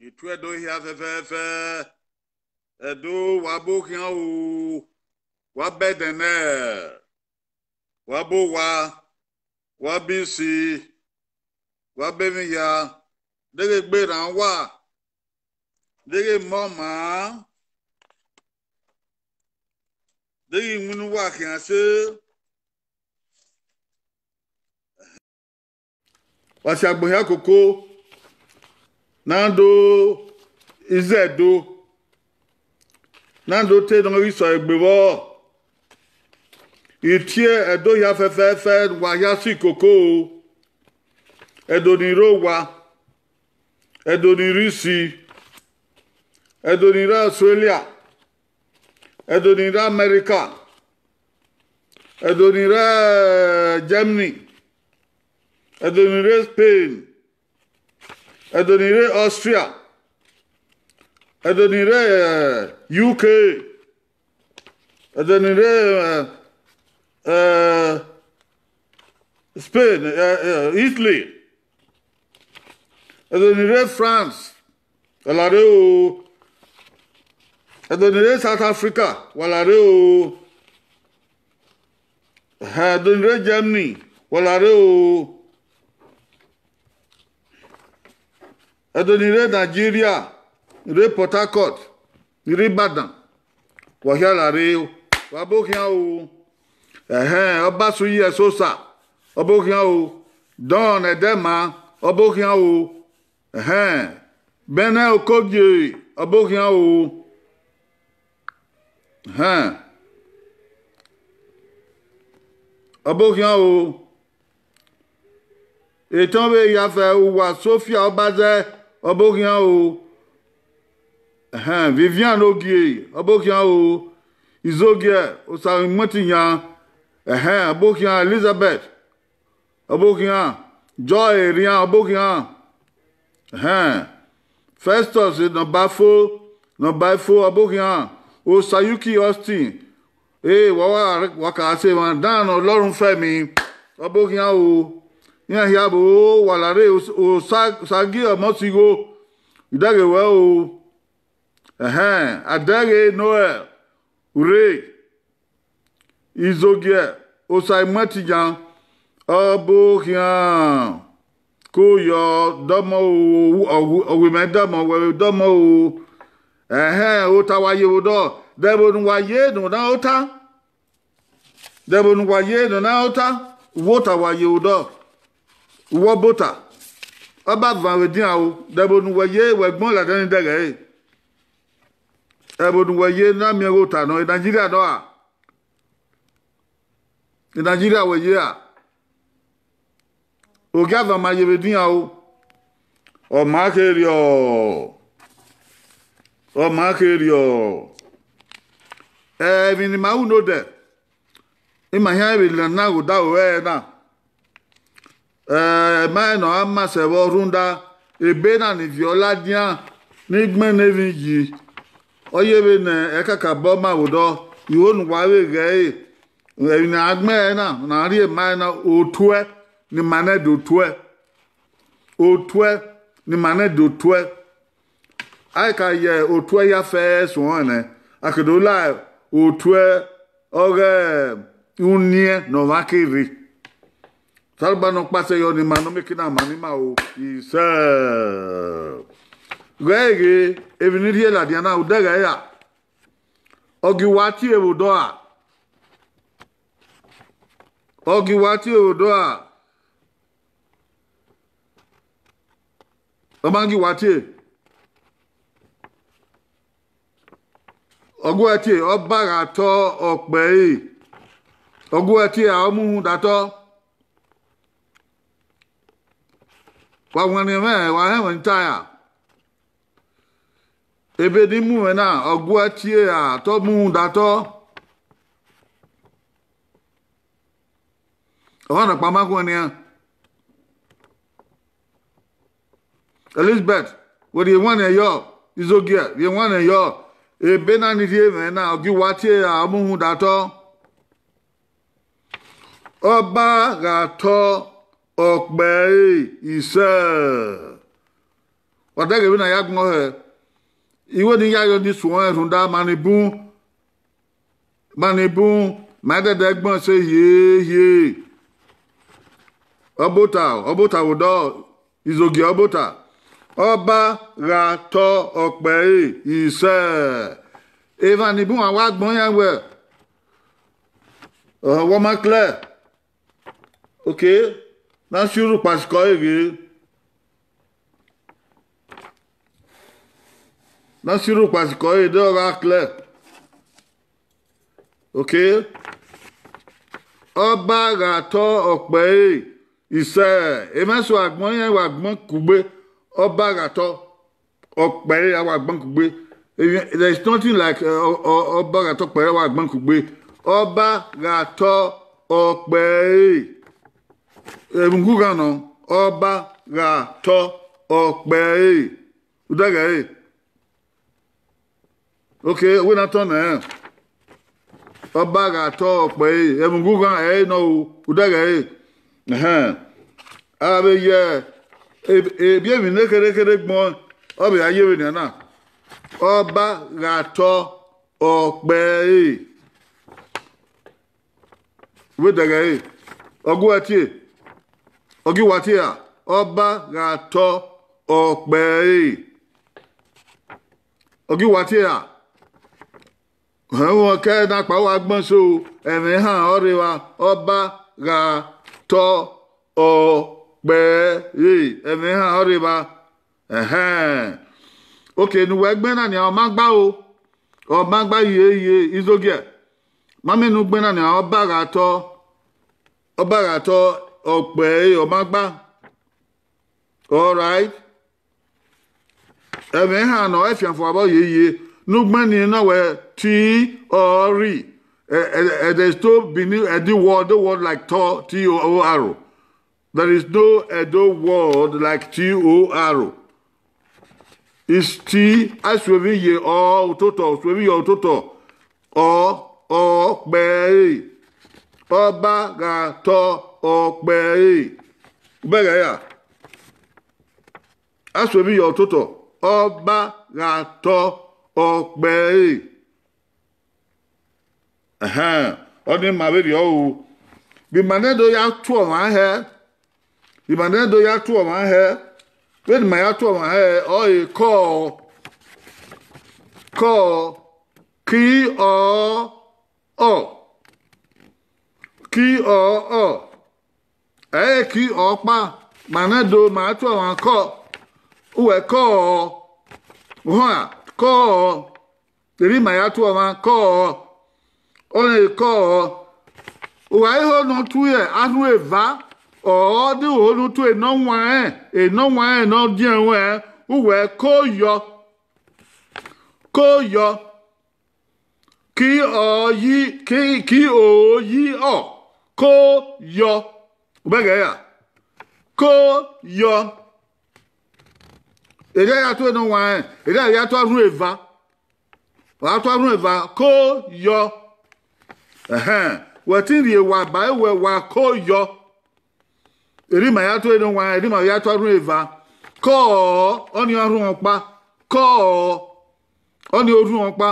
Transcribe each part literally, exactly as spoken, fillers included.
Itu Ẹdo hia fẹfẹfẹ. Ẹdo, wa bọ khian o, wa bẹdẹn nẹ, wa bọ owa, wa bọ isi, wa bọ emwi hia, deghẹ egbe rran uwa, deghẹ emọ maa, deghẹ iwinna uwa khian se. Wa si agbọn hia koko, na do izẹ Ẹdo, na do te ne ọ ghi sẹ egbe vbọ. Itie Ẹdo hia fẹfẹfẹ, wa hia si koko. Ẹdo ni rre owa, Ẹdo ni rre isi, Ẹdo ni rre Australia, Ẹdo ni rre America, Ẹdo ni rre Germany, Ẹdo ni rre Spain, Ẹdo ni rre Austria, Ẹdo ni rre, eh, U K, Ẹdo ni rre, eh, eh, Spain, eh, eh, Italy, Ẹdo ni rre France, wa la rre o. Ẹdo ni rre South Africa, wa la rre o. Ẹdo ni rre Germany, wa la rre o. Ẹdo ni rre Nigeria, ni rre Port Harcourt, ni rre Ibadan, wa hia la rre o. Wa bọ khian o. Ẹhẹn, Ọba Suyi Ẹsosa, ọ bọ khian o. Don Ẹdẹma, ọ bọ khian o. Ẹhẹn, Bẹnẹ Okogie, ọ bọ khian o. Ẹhẹn, ọ bọ khian o. Etẹn vbe ya fẹ uwa Sophia Ọbazẹ, ọ bọ khian o. Ẹhẹn, Vivian Ogie, ọ bọ khian o. Izogie Osamuẹtiyan, ẹhẹn, ọ bọ khian. Elizabeth, ọ bọ khian. Joy Erian, ọ bọ khian. Ẹhẹn, Festus Nọbafo, Nọbaifo, ọ bọ khian. Osayuki Austin, ee, wa wa, wa ka se emwa dan ne Ọlọrun fẹ mi, ọ bọ khian o. Iran hia vbo, wa la rre. Osa, Osagi Ọmọsigho, idẹghe wẹ o. Ẹhẹn, Adẹghe Noel, Urre, Izogie Osamuẹtiyan, ọ bọ khian. Ko yọ dọmọ o, ọ wi mẹ dọmọ, wẹ vbe dọmọ o. Ẹhẹn, ota wa ye vbe odọ, dẹvbo ne uwa ye ne u na ota. Dẹvbo ne uwa ye ne u na ota, uwu ota wa ye vbe odọ, uwu Ọbota. Ọ ba van vbe edian o, dẹvbo ne uwẹ ye, wẹ gbọn ladian ni dẹghẹ ẹre. Ẹvbo ne uwẹ ye na miẹn ghe ota nọ, Nigeria nọ a? Nigeria wẹ ye a? Ogiava ma ye vbe edian o. Ọ ma kherriọ, ọ ma kherriọ. Emwi ne ima ru nodẹ, ima hia vbe lele na ghe odaro ẹre na. Ẹ, ma rẹn ne ọ ra ma sẹ vbe ọ rhunmwuda ebe na ni viọ ladian ni gbẹn ne emwi yi, ọ ye vbe ne ẹkakabọ ma vbe odọ, iho ne uwa vbe ghẹ ẹre. Emwi ne a gbẹn ẹre na, ne a rhie ma ẹre na, otuẹ ne ima nẹ do tuẹ. Otuẹ ne ima nẹ do tuẹ. A i ka ye otuẹ hia fẹ suẹn nẹ, a ke do la otuẹ ọghe uniẹn ne ọmwa ke rre. Osanobua ne ọ kpasẹ yọ ne ima ne ọ mieke na ma ne ima ru isẹ. Ghẹ ghe, emwi ne I rhie ladian na, odẹ ghẹ ra? Ọ gie uwa tie vbe odọ ra? Ọ gie uwa tie vbe odọ ra? Ọ ma gie uwa tie. Ọ gu uwa tie, ọba gha tọ ọkpẹ ẹre, ọ gu uwa tie ra, ọ mu uhunmwu da tọ. Wa wanniẹn mwẹ, wa rẹn ẹmwẹ ne I ta ra? Ebe ne I mu mwẹ na, ọ gu uwa tie ra, te ọ mu uhunmwu da tọ. Ọmwa nọkpa ma khuẹn nian. Elizabeth, wẹ rhie wanniẹn yọ, Izogie, rhie wanniẹn yọ. Ebe na ni rhie mwẹ na, ọ gie uwa tie ra, ọ mu uhunmwu da tọ. Ọba gha tọ ọkpẹ ẹre isẹ. Wa dẹghe vbene a ya gbọn hẹ. Iwe ne I ya yọ ni suẹn rhunmwuda ma ni bun, ma ni bun, ma dẹdẹ gbọn ẹse hiehie. Ọbota, ọbota vbe odọ, izogie ọbota. Ọba gha tọ ọkpẹ ẹre, isẹ. Emwa ni bun a wa gbọn yan wẹ, ọ, wẹ ọ ma clear. Okay, na si urhukpa sikẹ ọre ghe. Na si urhukpa sikẹ ọre, de ọ gha clear. Okay. Ọba gha tọ ọkpẹ ẹre, isẹ. Emwa eso agbọn iran wa gbọn kugbe, ọba gha tọ ọkpẹ ẹre a wa gbọn kugbe. There is nothing like, uh, ọ- ọ- ọba gha tọ ọkpẹ ẹre a wa gbọn kugbe. Ọba gha tọ ọkpẹ ẹre. Emwi ughughan nọ, ọba gha tọ ọkpẹ ẹre. Udẹghẹ ẹre. Okay, wẹ na tọ nẹ. Ọba gha tọ ọkpẹ ẹre, emwi ughughan ẹre nọ o, udẹghẹ ẹre. Ẹhẹn. A vbe ye e- ebi emwi ne kherhe kherhe gbọn, ọ vbe a ye vbe nian na. Ọba gha tọ ọkpẹ ẹre. Vbe dẹghẹ ẹre, ọ gu uwa tie, ọ gie uwa tie ra, ọba gha tọ ọkpẹ ẹre. Ọ gie uwa tie ra. Hẹn, wọn kẹ na kpa uwa gbọn so, ẹmwẹ ehan ọrre evba, ọba gha tọ ọkpẹ ẹre, ẹmwẹ ehan ọrre evba. Ẹhẹn. Okay, ne uwẹ gbẹn na nian, ọ ma gba o. Ọ ma gba hiehie, izogie. Ma miẹn ne u gbẹn na nian, ọba gha tọ, ọba gha tọ ọkpẹ ẹre, ọ ma gba. All right. Ẹmwẹ ehan nọ, ẹ fianfan vbọ yeye. Ne u gbẹn ni nọ wẹ, ti, ọ, rri. Ẹ- ẹ- ẹ- there's no Benin Edo word, the word like tọ, T O O R. There is no Edo word like T O R. Is ti, a suẹn emwi ye ọ ototọ, suẹn emwi ye ototọ. Ọ, ọkpẹ ẹre. Ọba gha tọ ọkpẹ ẹre. Ubẹghẹ ya. A suẹn emwi ye ototọ. Ọba gha tọ ọkpẹ ẹre. Ẹhẹn, ọnii ma vberriọ o. Vbe ima nẹ do ya tuẹ ọmwa hẹ, vbe ima nẹ do ya tuẹ ọmwa hẹ, vbene ima ya tuẹ ọmwa hẹ, ọre kọ, kọ, ki, ọ, ọ, ki, ọ, ọ. Ẹ i re ki ọkpa, ma nẹ do ma tuẹ ọmwa kọ, uwẹ kọ, họn, kọ, erha ima ya tuẹ ọmwa kọ, ọnii kọ. Uwa i ho ne ọ tuẹ arhunmwu eva, ọ, de u ho ne u tuẹ enọwanrẹn, enọwanrẹn ne ọ diẹn ruẹn, uwẹ ko yọ, ko yọ. Ki ọ yi, ki, ki o yi ọ, ko yọ. Ubẹghẹ ya, ko yọ. Erha ya tuẹ enọwanrẹn, erha ya tuẹ arhunmwu eva. Wa tuẹ arhunmwu eva, ko yọ. Ẹhẹn, wẹ te rhie wa ba wẹ wa ko yọ. Erha ima ya tuẹ enọwanrẹn, erha ima ya tuẹ arhunmwu eva. Ko, ọnii arhunmwu ọkpa. Ko, ọnii orhunmwu ọkpa.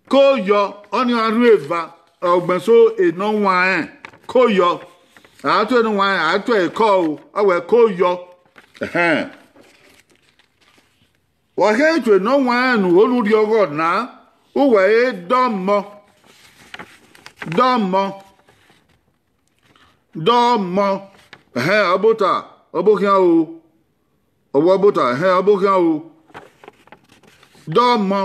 Ko yọ, ọnii arhunmwu eva. Ọgbẹn so enọwanrẹn, ko yọ. A tuẹ enọwanrẹn, a tuẹ kọ o, a wẹ ko yọ. Ẹhẹn. Wa khe tuẹ enọwanrẹn ne u ho ne u rhiọghọ na, uwẹ i re dọmọ, dọmọ, dọmọ. Ẹhẹn, ọbota, ọbokhian o. Ọwọ ọbota, ẹhẹn, ọbokhian o. Dọmọ.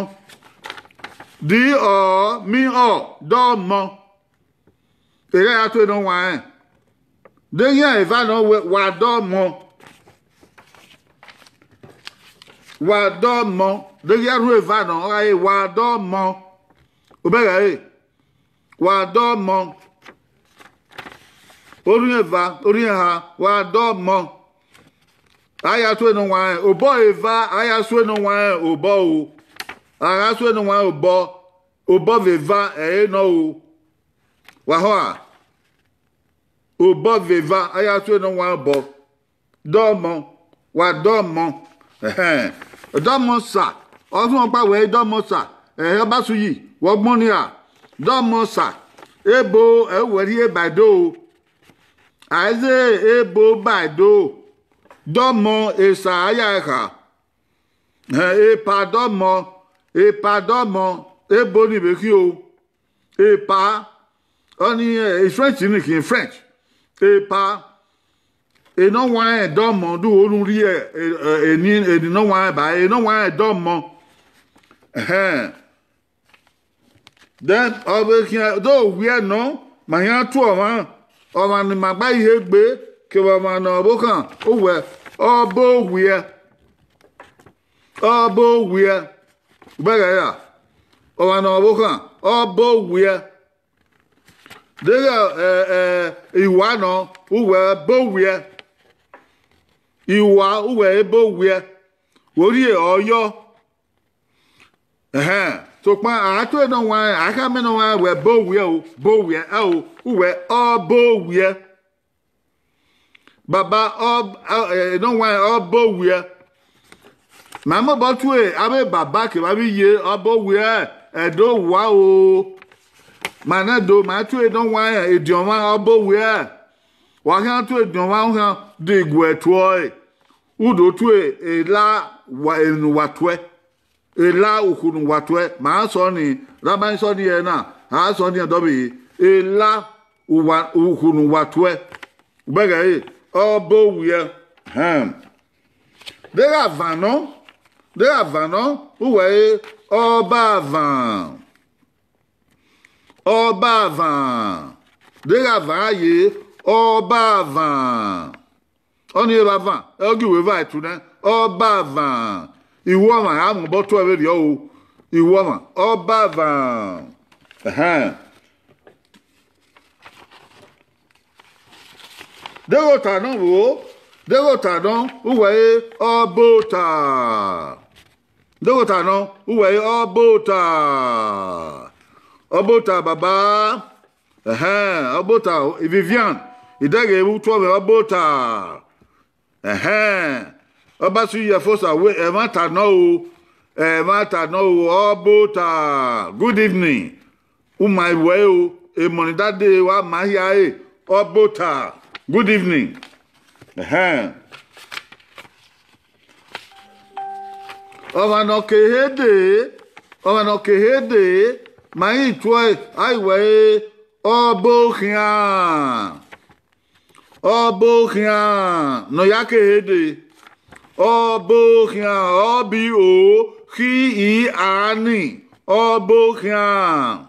Di ọ, mi ọ, dọmọ. Erha ya tuẹ enọwanrẹn. Deghẹ eva nọ wẹ, wa dọmọ. Wa dọmọ. Deghẹ arhunmwu eva nọ, ọ gha re wa dọmọ. Ubẹghẹ ẹre. Wa dọmọ. Orhiọn eva, orhiọn eha, wa dọmọ. A ya tuẹ enọwanrẹn, obọ eva, a ya suẹ enọwanrẹn obọ o. A gha suẹ enọwanrẹn obọ, obọ vbe eva ẹre nọ o. Wa họn a? Obọ vbe eva, a ya suẹ enọwanrẹn obọ. Dọmọ, wa dọmọ. Ẹhẹn. Dọmọ sa, ọ zẹ ọkpa wẹ dọmọ sa, ẹhẹ, Ọbasuyi, wẹ ọgbọn nia, dọmọ sa, ebo, ẹ, uwẹ rhie ba do. Aizẹ ebo ba do, dọmọ esa a ya kha. Ẹhẹn, epa dọmọ, epa dọmọ, ebo ni vbe khin o. Epa, ọni, eh, French ni khin, French. Epa, enọ wa rẹn dọmọ, du wo nu rhie, eh, eh, eni, eni nọ wa rẹn ba, enọ wa rẹn dọmọ. Ẹhẹn. Then, ọ vbe khian do wiẹ nọ, ma khian tu ọmwa, ọmwa ne ima gba ihe gbe, kevbe ọmwa ne ọvbokhan, uwẹ, ọ bo wiẹ. Ọ bo wiẹ. Ugbẹghẹ ra, ọmwa ne ọvbokhan, ọ bo wiẹ. Deghẹ, ẹ, ẹ, iwa nọ, uwẹ bo wiẹ. Iwa, uwẹ ebo wiẹ. Wo rhie ọyọ. Ẹhẹn, sokpan a tu enọ wa rẹn, a khama enọ wa rẹn wẹ bo wiẹ o, bo wiẹ, ẹ o, uwẹ ọ bo wiẹ. Baba, ọ, ọ, ẹ, enọ wa rẹn, ọ bo wiẹ. Ma mobọ tue avbe baba kevbe avbe iye, ọ bo wiẹ, ẹdẹ owa o. Ma nẹ do, ma tue enọ wa rẹn, ediọn mwa, ọ bo wiẹ. Wa khian tue ediọn mwa, u khian de iguẹ tuẹ ọe. U do tue ela wa, enu wa tuẹ. Ela ukhu ne uwa tuẹ, ma sọ ni, rama sọ ni ẹre na, a sọ ni ẹdọvbe, ela uwa, ukhu ne uwa tuẹ. Ugbẹghẹ re, ọ bo wiẹ. Hẹn. Deghẹ avan nọ, deghẹ avan nọ, uwẹ re, ọ ba avan. Ọ ba avan. Deghẹ avan ye, ọ ba avan. Ọnii evba avan, ọ gie uwu eva ẹtu nẹ, ọ ba avan. Iwu ọmwa, a mobọ tuẹ vberriọ o. Iwu ọmwa, ọ ba avan. Ẹhẹn. Deghẹ ota nọ vbo, deghẹ ota nọ, uwẹ re ọ ba ota. Deghẹ ota nọ, uwẹ re ọ ba ota. Ọ ba ota baba. Ẹhẹn, ọ ba ota Vivian. Idẹghe vbe utuọmwẹ ọ ba ota. Ẹhẹn, ọ ba sẹ iyẹfo sa wẹ ẹmwata nọ o, ẹmwata nọ o, ọ ba ota. Good evening. U ma wẹ o, emọ ni da dee wa ma hia re, ọ ba ota. Good evening. Ẹhẹn. Ọmwa ne ọ ke he dee, ọmwa ne ọ ke he dee, ma i tuẹ, a i wẹ re, ọ ba okhian. Ọ ba okhian, ne ọ ya ke he dee. Ọ ba okhian, ọ bi o, khi i a ni, ọ ba okhian.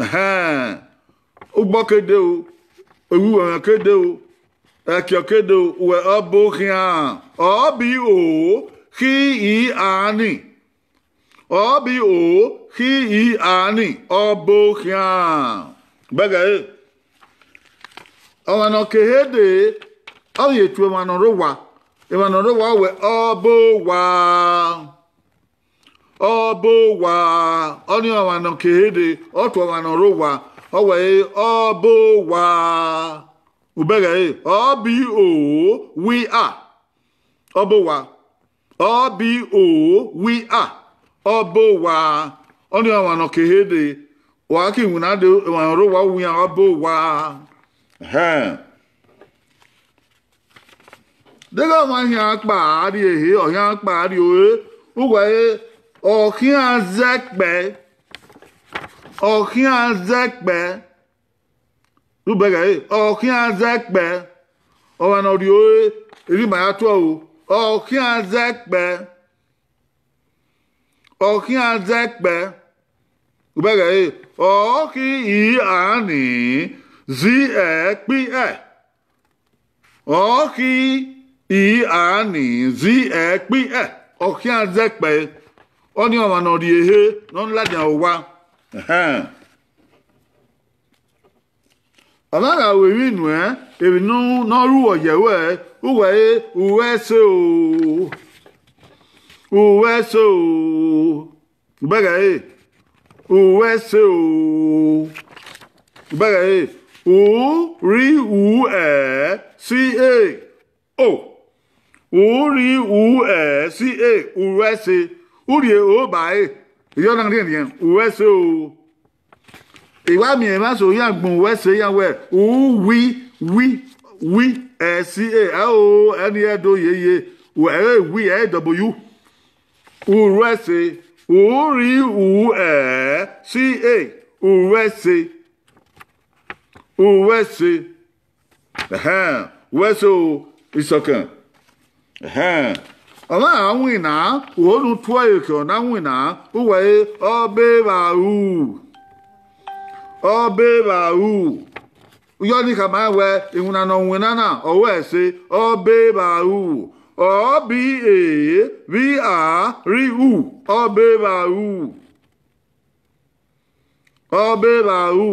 Ẹhẹn. Ugbọ ke de o, ewuwẹmwẹ ke de o, ẹkiọ ke de o, uwẹ ọ ba okhian, ọ bi o, khi i a ni. Ọ bi o, khi i a ni, ọ ba okhian. Bẹghe ẹre, ọmwa ne ọ ke he dee, ọ ghi tu emwa ne ọ rre owa, emwa ne ọ rre owa wẹ ọ ba owa. Ọ ba owa, ọnii ọmwa ne ọ ke he dee, ọ tu ọmwa ne ọ rre owa, ọ wẹ re ọ ba owa. Ubẹghe ẹre, ọ bi o, wi a, ọ ba owa. Ọ bi o, wi a, ọ ba owa. Ọnii ọmwa ne ọ ke he dee, wa ke iwinna dee, emwa ne ọ rre owa, wi a, ọ ba owa. Ẹhẹn. Deghẹ ọmwa khian kpa a rrie ehe, ọ khian kpa a rrie ore, uwẹ re, ọ khian zẹ kpẹ, ọ khian zẹ kpẹ. Rhubẹghe ẹre, ọ khian zẹ kpẹ. Ọmwa ne ọ rrie ore, erriọ ima ya tuẹ o, ọ khian zẹ kpẹ. Ọ khian zẹ kpẹ. Rhubẹghe ẹre, ọ khi i a ni zi ẹkpi ẹ. Ọ khi i a ni zi ẹkpi ẹ, ọ khian zẹ kpẹ. Ọnii ọmwa ne ọ rrie ehe ne ọ ladian owa. Ẹhẹn. Ọ na gha ru emwi nuẹn, emwi ne ọ ru ọ ye ruẹ, uwẹ re, u ru ẹse o. U ru ẹse o. Ubẹghe ẹre, u ru ẹse o. Ubẹghe ẹre, u, rri, u, ẹ, si, e, o. U rri u ẹ si e, u ru ẹse. U rhie o ba e. Erriọ na rhiẹnrhiẹn, u ru ẹse o. I wa miẹn emwa eso iran gbọn u ru ẹse iran wẹ, u wi, wi, wi, ẹ si e, ẹ o, ẹni ẹ do yeye, u ẹ re wi, ẹ e W. U ru ẹse, u rri u ẹ si e, u ru ẹse, u ru ẹse. Ẹhẹn, wẹ so, isọkẹn. Ẹhẹn, ọ na winna, u ho ne u tuẹ ẹre khian, ọ na winna, u wẹ re, ọ be vba ru. Ọ be vba ru. Yọ ni khama wẹ, iwinna ne ọ winna na, ọ ru ẹse, ọ be vba ru. Ọ bi e, vbi a, rri u, ọ be vba ru. Ọ be vba ru.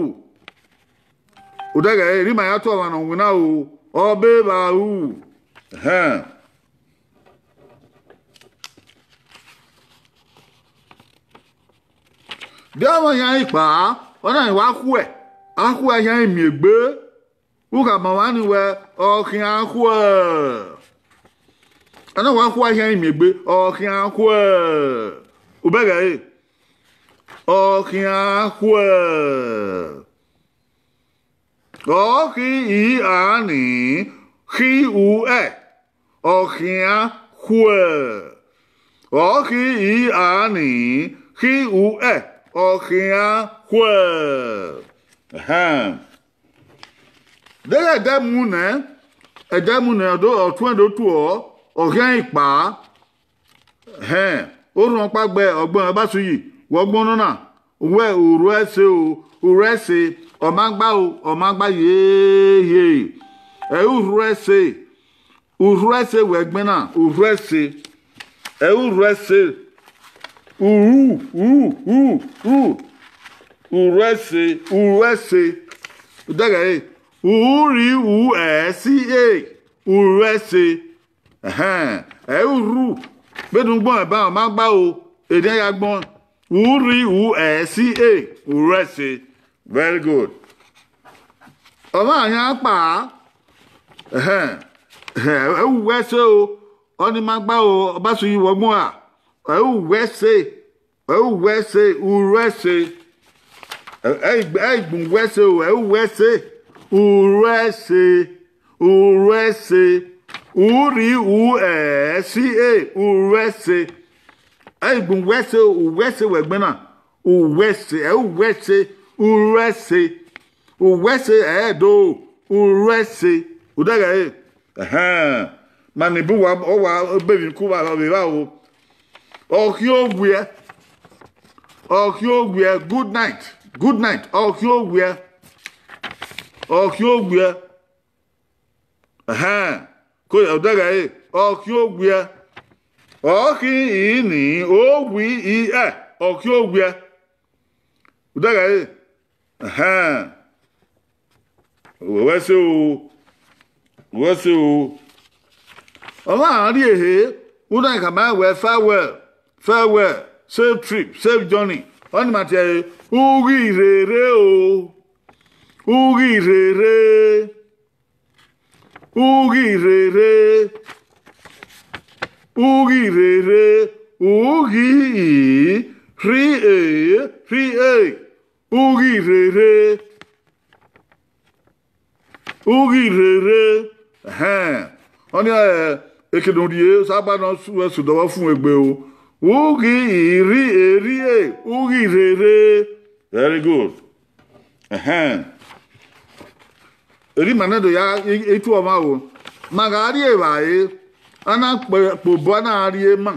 Odẹghẹ ẹre, erriọ ima ya tuẹ ọmwa ne ọ winna o, ọ be vba ru. Ẹhẹn. Deghẹ ọmwa yan ikpa, ọ na wa khuẹ, a khuẹ a khian miẹn egbe. U khama ọmwa ni wẹ, ọ khian khuẹ. A na wa khuẹ a khian miẹn egbe, ọ khian khuẹ. U bẹghe ẹre, ọ khian khuẹ. Ọ khi i a ni, khi u ẹ, ọ khian khuẹ. Ọ khi i a ni, khi u ẹ, ọ khian khuẹ. Ẹhẹn. Deghẹ ẹdẹ mu nẹ, ẹdẹ mu nẹ, ọ do, ọ tuẹn do tuọ, ọ khian ikpa. Hẹn, orhunmwu ọkpa gbe ọgbẹn ọba suyi, wẹ ọgbọn nọ na, wẹ u ru ẹse o, u ru ẹse, ọ ma gba o, ọ ma gba yeye. Ẹ i u ru ẹse, u ru ẹse wẹ ẹgbẹn na, u ru ẹse, ẹ i u ru ẹse, u ru, u ru, u ru, u ru ẹse, u ru ẹse. Dẹghẹ ẹre, u rri u ẹ si e, u ru ẹse. Ẹhẹn, ẹ i u ru, vbene u gbọnmwẹ ban, ọ ma gba o, erriọ ya gbọn. U rri u ẹ si e, u ru ẹse. Very good. Ọmwa yan kpa, ẹhẹn, ẹ i u ru ẹse o, ọni ma gba o, ọba suyi wẹ ọgbọn ra, ẹ i u ru ẹse. Ẹ i u ru ẹse, u ru ẹse. Ẹ, ẹ i gb-, ẹ i gbẹn u ru ẹse o, ẹ i u ru ẹse. U ru ẹse, u ru ẹse. U rri u ẹ si e, u ru ẹse. Ẹ i gbẹn u ru ẹse o, u ru ẹse wẹ ẹgbẹn na. U ru ẹse, ẹ i u ru ẹse, u ru ẹse. U ru ẹse, ẹ i do, u ru ẹse. Odẹghẹ ẹre. Ẹhẹn, ma ne bu wa, ọ wa bevbi ku vbe vbe vba o. Ọ khian owiẹ, ọ khian owiẹ, good night, good night, ọ khian owiẹ, ọ khian owiẹ. Ẹhẹn, ko odẹghẹ ẹre, ọ khian owiẹ. Ọ khi i ni, o wi i ẹ, ọ khian owiẹ. Odẹghẹ ẹre, ẹhẹn. Wẹ se o, wẹ se o. Ọmwa rrie ehe, u na khama wẹ farewell, farewell, safe trip, safe journey. Ọni ma tie ẹre, u ghi rherhe o, u ghi rherhe, u ghi rherhe, u ghi rherhe, u ghi i, rhie, rhie, u ghi rherhe. U ghi rherhe, ẹhẹn, ọni, ẹ, eke ne u rrie, Osanobua ne ọ su ẹse odọ vbe ọ fun egbe o. U ghi rhie, rhie, u ghi rherhe. Very good. Ẹhẹn. Erriọ ima na do ya i, i tuẹ ọmwa o. Ma gha rrie evbare, a na kpe, kpe obọ a na rrie ima,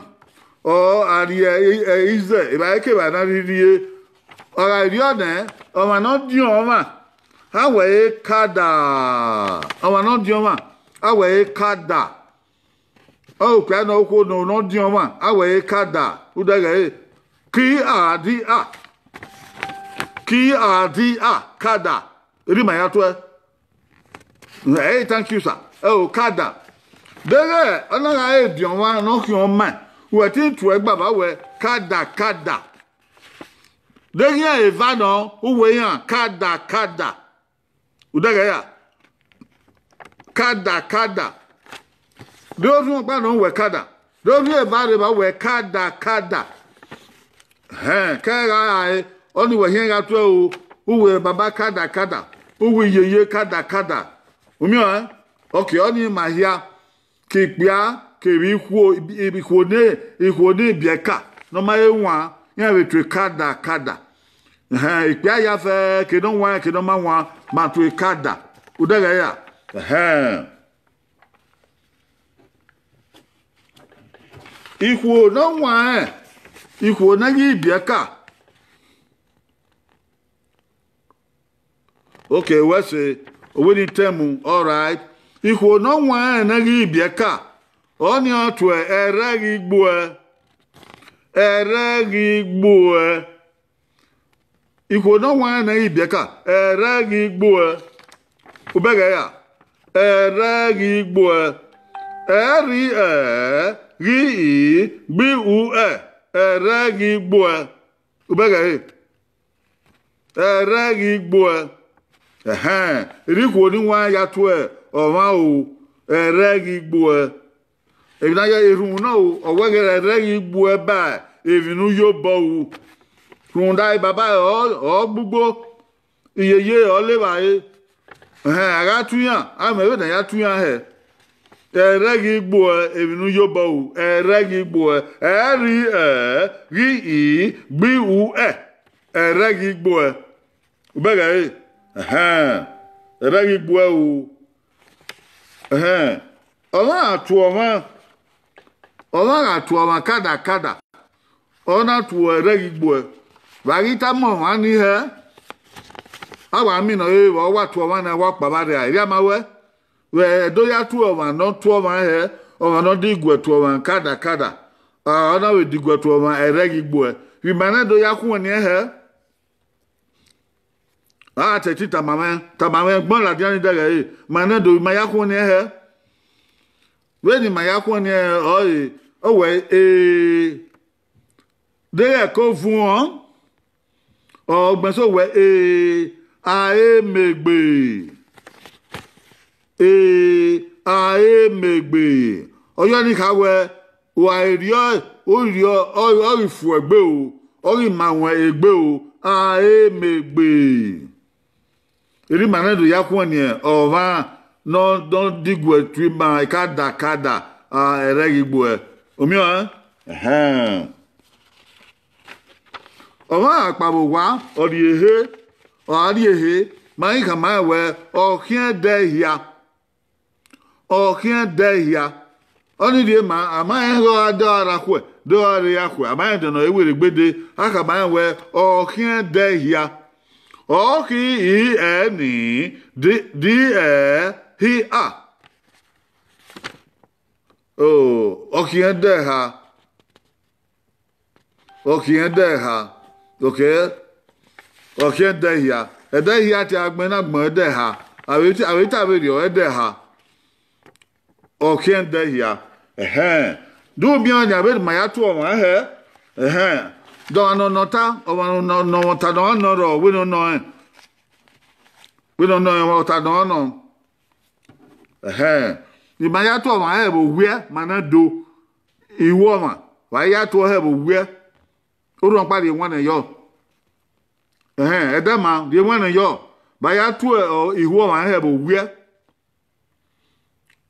ọ a rrie i, i, izẹ, evbarekevbare ne a rhirhie. Ọ gha rriọ nẹ, ọmwa ne ọ diọn ọmwa, a wẹ ẹre kada. Ọmwa ne ọ diọn ọmwa, a wẹ ẹre kada. Ọ okpia ne okhuo ne ọ diọn ọmwa, a wẹ ẹre kada. Udẹghẹ ẹre, ki a di a. Ki a di a, kada. Erriọ ima ya tuẹ. Ẹ, thank you, sir. Ẹ o, kada. Deghẹ ọ na gha re diọn ọmwa ne ọ khian ọmaẹn, wẹ te tuẹ gba ba wẹ, kada, kada. Deghẹ iran eva nọ, u wẹ iran, kada, kada. Udẹghẹ ra? Kada, kada. Rhie orhiọn ọkpa nọ wẹ kada. Rhie orhiọn eva rre evba wẹ kada kada. Hẹn, kẹ gha rae, ọnii wẹ khian gha tuẹ o, u wẹ baba kada kada, u wẹ iyeye kada kada. U miẹn ọẹn? Ọke ọnii ma hia, ke ikpia kevbe ikhuo, ikhuo ne, ikhuo ne ibiẹka ne ọ ma he wan, iran vbe tue kada kada. Ẹhẹn, ikpia ya fẹ, ke ne ọ wan, ke ne ọ ma wan, ma tue kada. Udẹghẹ ya. Ẹhẹn. Ikhuo ne ọ wan rẹn, ikhuo ne ghi ibiẹka. Okay, wẹ sẹ, owẹ ni tẹmu, all right. Ikhuo ne ọ wan rẹn ne ghi ibiẹka, ọnii ọ tuẹ ẹrẹ ghi gbuẹ, ẹrẹ ghi gbuẹ. Ikhuo ne ọ wan rẹn ne ibiẹka, ẹrẹ ghi gbuẹ. Ubẹghẹ ya, ẹrẹ ghi gbuẹ. Ẹ rri ẹ, ghi i, gbi u ẹ, ẹrẹ ghi gbuẹ. Ubẹghẹ ẹre, ẹrẹ ghi gbuẹ. Ẹhẹn, erha ikhuo ni wan ya tuẹ ọmwa o, ẹrẹ ghi gbuẹ. Emwi na ya erhunmwu na o, ọ wẹ ghẹ ẹrẹ ghi gbuẹ ba emwi ne u ye obọ ru. Rhunmwuda baba ọ, ọ gbugbo, iyeye ọ le evbare. Ẹhẹn, a gha tu iran, a mẹ vbene a ya tu iran hẹ. Ẹrẹ ghi gbuẹ emwi ne u ye obọ ru, ẹrẹ ghi gbuẹ, ẹ rri ẹ, ghi i, gbi u ẹ, ẹrẹ ghi gbuẹ. Ubẹghẹ ẹre, ẹhẹn, ẹrẹ ghi gbuẹ ru. Ẹhẹn, ọmwa gha tuẹ ọmwa, ọmwa gha tuẹ ọmwa kada kada, ọ na tuẹ ẹrẹ ghi gbuẹ. Vbe a ghi tama ọmwa ni hẹ, a wa miẹn ne ọ re vbe ọ wa tuẹ ọmwa na, wa kpao vbe arria, erriọ ma wẹ, vbe ẹdẹ ọ ya tuẹ ọmwa ne ọ tuẹ ọmwa hẹ, ọmwa ne ọ diguẹ tuẹ ọmwa kada kada, ọ na vbe diguẹ tuẹ ọmwa ẹrẹ ghi gbuẹ. Vbe ima na do ya khuẹnniẹn hẹ. A tẹtin tama mwẹ, tama mwẹ, gbọn ladian ni dẹghẹ ẹre, ma nẹ do, ma ya khuẹnniẹn hẹ. Vbene ima ya khuẹnniẹn hẹ, ọ re, ọ wẹ, ee, deghẹ ẹko vuọn, ọ gbẹn so wẹ, ee, a re mẹ egbe. Ee, a re mẹ egbe. Ọ yọ ni kha wẹ, wa rriọ, u rriọ, ọ, ọ ghi fu egbe o, ọ ghi ma wọn egbe o, a re mẹ egbe. Erha ima nẹ do ya khuẹnniẹn ọmwa ne ọ, ne ọ diguẹ tuẹ ima kada kada, a, ẹrẹ ghi gbuẹ. U miẹn ọẹn? Ẹhẹn. Ọmwa gha kpao vbe owa, ọ rrie ehe, ọ gha rrie ehe, ma ghi khama rẹn wẹ, ọ khian ẹdẹ hia. Ọ khian ẹdẹ hia. Ọnii rhie ma, a ma rẹn ghe ọ gha dẹ ọre a khuẹ, dẹ ọre a khuẹ, a ma rẹn dẹ ne ọ re werriegbe dee, a khama rẹn wẹ, ọ khian ẹdẹ hia. Ọ khi i ẹ ni, di, di ẹ hi a. O, ọ khian ẹdẹ eha. Ọ khian ẹdẹ eha. Okay. Ọ khian ẹdẹ hia. Ẹdẹ hia te agbọn na gbọn ẹdẹ eha. A vbe ta, a vbe ta vberriọ ẹdẹ eha. Ọ khian ẹdẹ hia. Ẹhẹn. Do miẹn ọnii, a vbe ma ya tuẹ ọmwa hẹ. Ẹhẹn. De ọmwa ne ọ nọ ọta, ọmwa ne ọ nọ, ne ọ ta ne ọ nọ rrọọ, wẹ ne ọ nọ rẹn. Wẹ ne ọ nọ rẹn, ọta ne ọ nọ. Ẹhẹn. I ma ya tuẹ ọmwa hẹ vbe owiẹ, ma na do. Iwuọmwa, wa ya tuẹ hẹ vbe owiẹ. Orhuọn ọkpa rhie wan nẹ yọ. Ẹhẹn, ẹdẹ ma, rhie wan nẹ yọ. Vbe a ya tuẹ, ọ, iwuọmwa hẹ vbe owiẹ.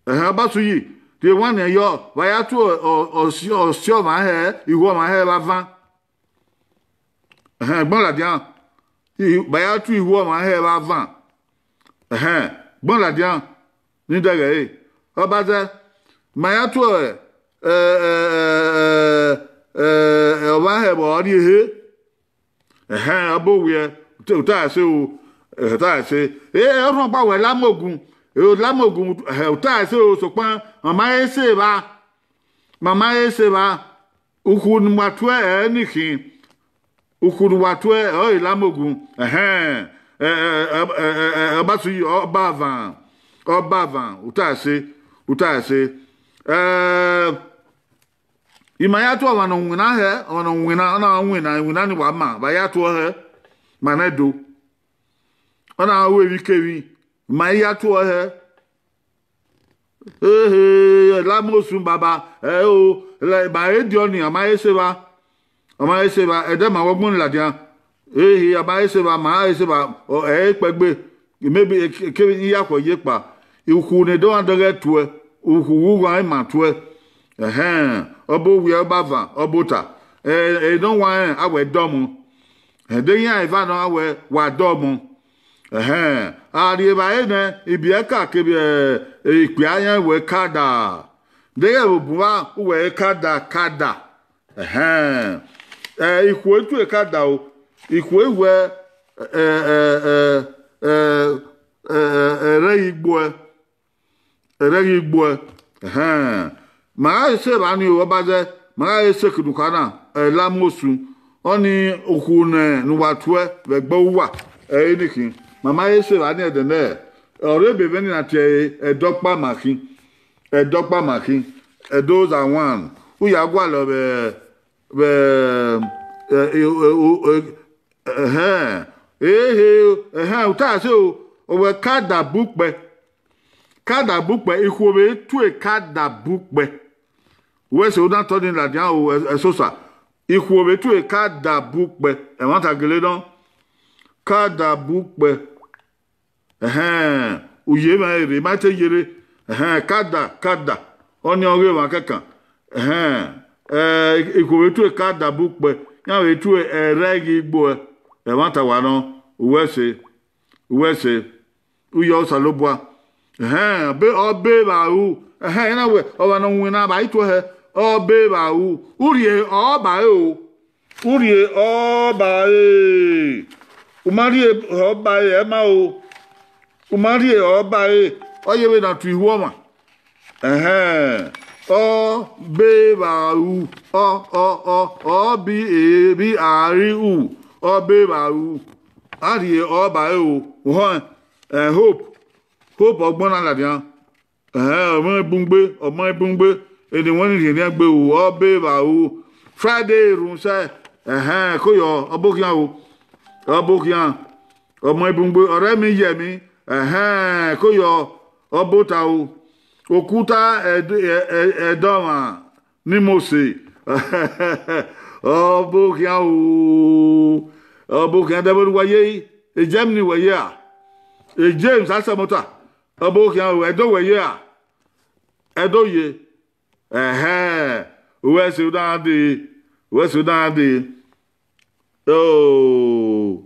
Ẹhẹn, ọba sẹ uyi, rhie wan nẹ yọ. Vbe a ya tuẹ, ọ, ọ, ọsi, ọsi ọmwa hẹ, iwuọmwa hẹ vbe avan. Ẹhẹn, gbọn ladian. I, vbe a ya tuẹ iwuọmwa hẹ vbe avan. Ẹhẹn, gbọn ladian, ni dẹghẹ ẹre. Ọba zẹ, ma ya tuẹ, ẹ, ẹ, ẹ, ẹ, ẹ, ọmwa hẹ vbe ọ rrie ehe. Ẹhẹn, ọ bọ owiẹ, uta, uta ẹse o, uta ẹse. E, e, orhuọn ọkpa wẹ Lamogun, e, Lamogun, ẹhẹn, uta ẹse o, sokpan, ma ma he sẹ evba, ma ma he sẹ evba, ukhu ne uwa tuẹ ẹ ni khin, ukhu ne uwa tuẹ ọre Lamogun, ẹhẹn, ẹ, ẹ, ẹ, ẹ, ẹ, ẹ, ọba sẹ uyi, ọba avan, ọba avan, uta ẹse, uta ẹse. Ẹ, I ma ya tuẹ ọmwa ne ọ winna hẹ, ọmwa ne ọ winna, ọ na winna, iwinna ni wa ma, vbe a ya tuẹ hẹ, ma nẹ do. Ọ na ru emwikemwi, ma i ya tuẹ hẹ. Ehe, Lamosun baba, ẹ o, lẹ, ma he diọ ni, a ma he se evba. A ma he se evba, ẹdẹ ma wẹ ọgbọn ladian. Ehe, a ma he se evba, ma he se evba, ọ, ẹ i kpẹgbe. Maybe, e, e, kevbe iyakhọ ye kpa. Ukhu ne dọmwa dọghẹ tuẹ, ukhu vbe ughan ima tuẹ. Ẹhẹn, ọ bo wiẹ, ọ ba van, ọ bo ta. Ẹ, ẹ, ne ọ wa rẹn, a wẹ dọmọ. Ẹdẹ iran eva nọ, a wẹ wa dọmọ. Ẹhẹn, a rhie evbare nẹ, ibiẹka kevbe, ẹ, ikpia iran wẹ kada. Deghẹ vbe obọ uwa, u wẹ kada, kada. Ẹhẹn. Ẹ, ikhuo i tue kada o. Ikhuo i wẹ, ẹ, ẹ, ẹ, ẹ, ẹ, ẹ, ẹrẹghi gbuẹ. Ẹrẹghi gbuẹ. Ẹhẹn. Ma gha se evba ni o, ọba zẹ, ma gha se ekinuka na, ẹ, Lamosun. Ọnii ukhu ne, ne uwa tuẹ vbe ẹgbẹ uwa, ẹ, i ni khin. Ma ma he se evba ni ẹdẹ nẹ, ọ rre ebe mwẹ ni na tie ẹre, ẹdẹ ọkpa ma khin. Ẹdẹ ọkpa ma khin. Ẹdẹ oza wan. U ya gualọ vbe, vbe, ẹ, ẹ, o, o, o, ẹhẹn. Ehe, ẹhẹn, u ta ẹse o, ọ wẹ kada bu kpẹ. Kada bu kpẹ, ikhuo vbe tue kada bu kpẹ. Wẹ se u na tọ ni ladian o, ẹ, ẹsosa. Ikhuo vbe tue kada bu kpẹ. Ẹmwata gele nọ. Kada bu kpẹ. Ẹhẹn, u ye mwẹ rre, ma te ye rre. Ẹhẹn, kada, kada. Ọnii ọ ghe emwa kẹkan. Ẹhẹn, ẹ, ikhuo vbe tue kada bu kpẹ, iran vbe tue ẹrẹghi gbuẹ. Ẹmwata wa nọ, u wẹ ẹse, u wẹ ẹse, u yọ Osanobua. Ẹhẹn, be, ọ be evba ru. Ẹhẹn, ena wẹ, ọmwa ne ọ winna vbe ituẹ hẹ, ọ be evba ru. U rhie ọ ba ẹre o. U rhie ọ ba ẹre. U ma rhie ọ ba ẹre, ẹ ma o. U ma rhie ọ ba ẹre, ọ ye vbe na tu ihu ọmwa. Ẹhẹn, ọ be evba ru, ọ, ọ, ọ, ọ bi e bi a ri u, ọ be evba ru. A rhie ọ ba ẹre o. Uhọn, ẹ, hope, hope ọgbọn na ladian. Ẹhẹn, ọmọ ẹbungbe, ọmọ ẹbungbe, eni wẹn ni rhie nian gbe ru, ọ be evba ru. Friday rhunmwusa, ẹhẹn, koyọ, ọ bokhian o, ọ bokhian, ọmọ ẹbungbe, ọrẹ mi yẹ mi, ẹhẹn, koyọ, ọ bota o. Okuta ẹd-, ẹ-, ẹ-, ẹdọmwa ni Mose, ọ bokhian o, ọ bokhian, dẹvbo ne uwa ye, e Germany wẹ ye a, e James Asamota, ọ bokhian o, Ẹdo wẹ ye a, Ẹdo ye. Ẹhẹn, uwẹ ẹse u na dee, uwẹ ẹse u na dee. Oh.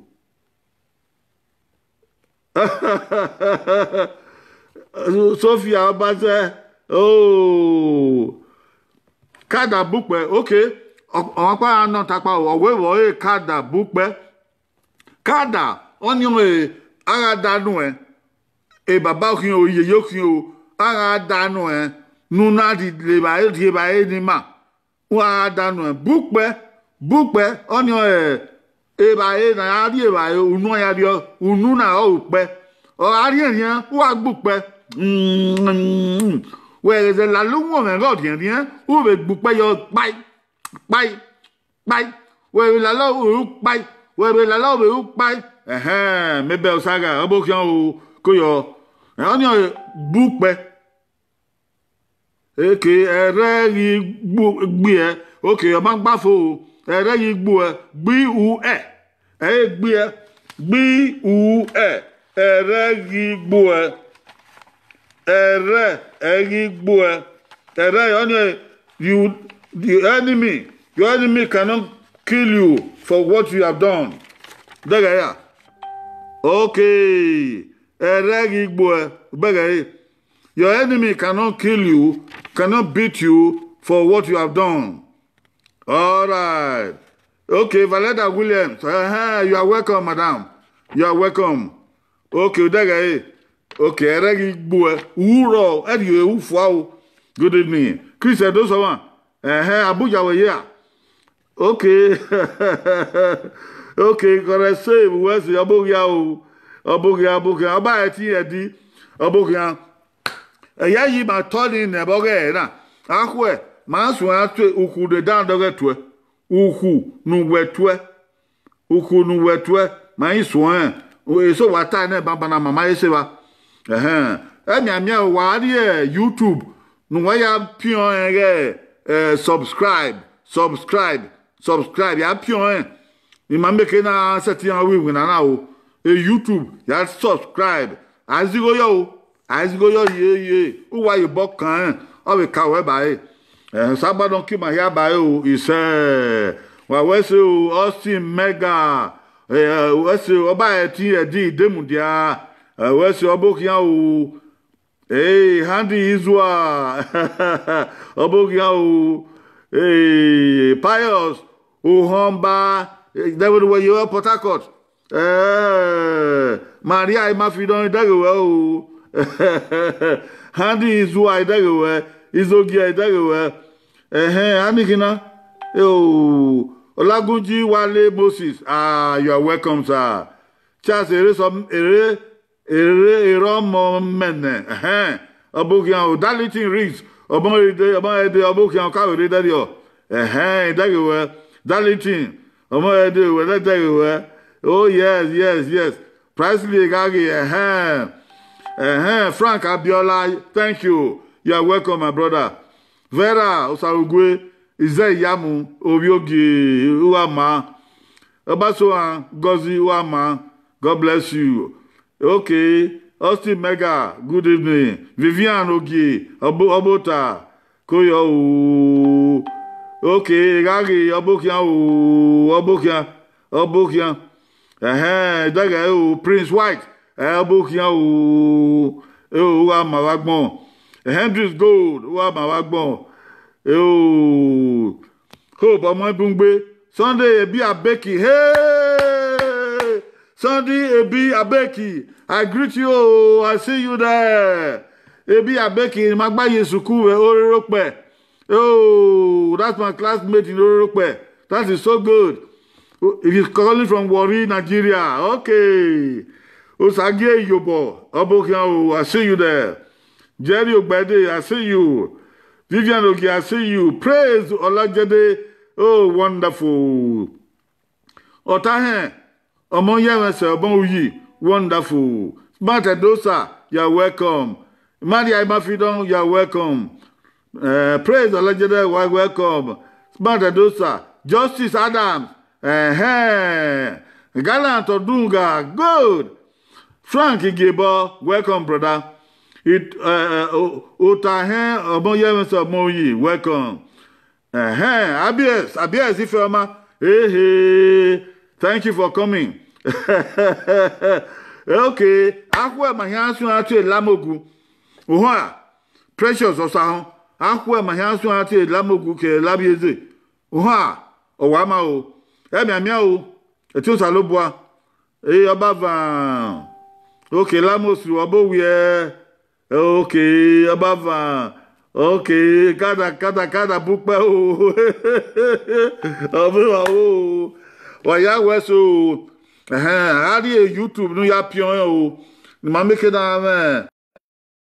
Sophia Ọbazẹ, oh. Kada bu kpẹ, okay. Ọ, ọmwa ọkpa ra nọ takpa o, ọ wẹ vbe ọre kada bu kpẹ. Kada, ọnii ọnrẹn a gha da nuẹn, e baba okhian o, iyeye okhian o, a gha da nuẹn, ne u na rhie evbare, rhie evbare ne ima, u gha da nuẹn, bu kpẹ, bu kpẹ, ọnii ọnrẹn evbare ne a ya rhie evbare, unu a ya rriọ, unu na ọre ukpẹ, ọ gha rhiẹnrhiẹn, u gha gbe ukpẹ. Wẹ ghẹ zẹ lalo uwọnmwẹ ghe ọ rhiẹnrhiẹn, u vbe gbe ukpẹ yọ kpai, kpai, kpai. Wẹ vbe lala ovbe ru kpai, wẹ vbe lala ovbe ru kpai. Ẹhẹn, mebẹ Osaga, ọ bokhian o, koyọ. Ẹ, ọnii ọre gbe ukpẹ. Eke, ẹrẹ ghi gbu-, gbiẹ. Oke, ọ ma gba fo o. Ẹrẹ ghi gbuẹ, gbi u ẹ. Ẹ i gbiẹ, gbi u ẹ. Ẹrẹ ghi gbuẹ. Ẹrẹ, ẹ ghi gbuẹ. Ẹrẹ, ọnii, you, the enemy, your enemy cannot kill you for what you have done. Dẹghẹ ya. Okay. Ẹrẹ ghi gbuẹ, bẹghe ẹre. Your enemy cannot kill you, cannot beat you for what you have done. All right. Okay, Valeda Williams. Uh-huh. You are welcome, madam. You are welcome. Okay, odẹghẹ ẹre. Okay, ẹrẹ ghi gbuẹ. Urọ, ẹrriọ ufua o. Good evening. Chris Edosọmwa. Ẹhẹn, Abuja wẹ ye a? Okay. Okay, correct save, wẹ se, ọ bọ ghi a o. Ọ bọ ghi a, ọ bọ ghi a. Ọ ba ẹtin ẹdi. Ọ bọ ghi a. Ẹya yi ma tọ ni nẹ vbe ọghẹ na. Akhuẹ, ma suẹn a tue ukhu ne dan dọghẹ tuẹ. Ukhu ne uwẹ tuẹ. Ukhu ne uwẹ tuẹ, ma i suẹn. Eso wa ta nẹ banbanna, ma ma he se evba. Ẹhẹn. Ẹmianmian, wa rrie YouTube ne uwa ya piọn ẹn ghẹ, eh, subscribe, subscribe, subscribe, ya piọn ẹn. I ma make na sẹtin iran ru iwinna na o. E YouTube, ya subscribe. A zigho yọ o. A zigho yọ ye, ye. Uwa ye obọ kan ẹn, ọ vbe ka ruẹ ba ẹre. Eh, Osanobua nọ ke ima hia ba ẹre o, isẹ. Wa wẹ ẹse o, Austin Mega. Eh, wẹ ẹse o, ọ ba ẹtin ẹdẹ i de mudia. Eh, wẹ ẹse, ọ bọ khian o. Hey, Handy Izua. Ọ bọ khian o. Hey, Pius Ohonba. Eh, David, where you are, Port Harcourt. Eh, Maria Imafidon, I dẹghe wẹ o. Handy Izua, I dẹghe wẹ. Izogia, I dẹghe wẹ. Ẹhẹn, a ni khin na. Eh, o, Olagunji Wale Moses. Ah, you are welcome, sir. Charles Ere, some Ere, Ere, Ere ọmọ mẹnẹ, ẹhẹn, ọ bọ khian o. Darlington Riggs, ọmọ Ẹde, ọmọ Ẹde, ọ bọ khian, ọ ka vbe rre dẹrriọ. Ẹhẹn, I dẹghe wẹ. Darlington, ọmọ Ẹde, wẹ dẹghe wẹ. Oh, yes, yes, yes. Priceley Eghaghi, ẹhẹn. Ẹhẹn, Frank Abiola, thank you. You are welcome, my brother. Vera Osarugue, Izẹ Iyamu, Ovbiogie, u gha ma. Ọbasohan Ngozi, u gha ma. God bless you. Okay, Austin Mega, good evening. Vivian Ogie, Ọbo-, Ọbota, koyọ o. Okay, Eghaghi, ọ bọ khian o, ọ bọ khian, ọ bọ khian. Ẹhẹn, dẹghe o, Prince White, ẹ, ọ bọ khian o, e o, u gha ma vbe agbọn. Hendrix Gold, u gha ma vbe agbọn. E o, Hope ọmọ Ibungbe. Sunday Ebi Abeki. Hey! Sunday Ebi Abeki. I greet you. Oh, I see you there. Ebi Abeki, ma gba ye sukuu vbe Orerokpe. Oh, that's my classmate in Orerokpe. That is so good. If he's calling from Warri, Nigeria. Okay. Osagie Iyobo. Ọ bọ khian o, I see you there. Jerry Ogbede, I see you. Vivian Ogie, I see you. Praise Olajede. Oh, wonderful. Ọta hẹn, ọmọ yẹ mwẹ sẹ ọbọn uyi. Wonderful. Smart Edosa, you are welcome. Maria Imafidon, you are welcome. Eh, Praise Olajede, you are welcome. Smart Edosa. Justice Adams. Ẹhẹn. Gallant Odunga, good. Frank Igiebọ, welcome, brother. It, uh, uh, Otahẹn Ọmọyẹmẹsẹ Ọmọoyi, welcome. Ẹhẹn, Abies, Abies Ifeoma, hey, hey, thank you for coming. Okay, akhuẹ ma hia suẹn a tie Lamogu. Uhua, Precious Osahọn, akhuẹ ma hia suẹn a tie Lamogu ke Labieze. Uhua, ọ wa ma o. Ẹmianmian o, ẹtin Osanobua. Ee, ọba van. Okay, Lamosu, ọba owiẹ. Okay, ọba van. Okay, kada, kada, kada, bu ukpẹ o. Ọba van o. Wa ya wẹ so. Ẹhẹn, a rrie YouTube ne u ya piọn o. Ne ima make na mwẹ.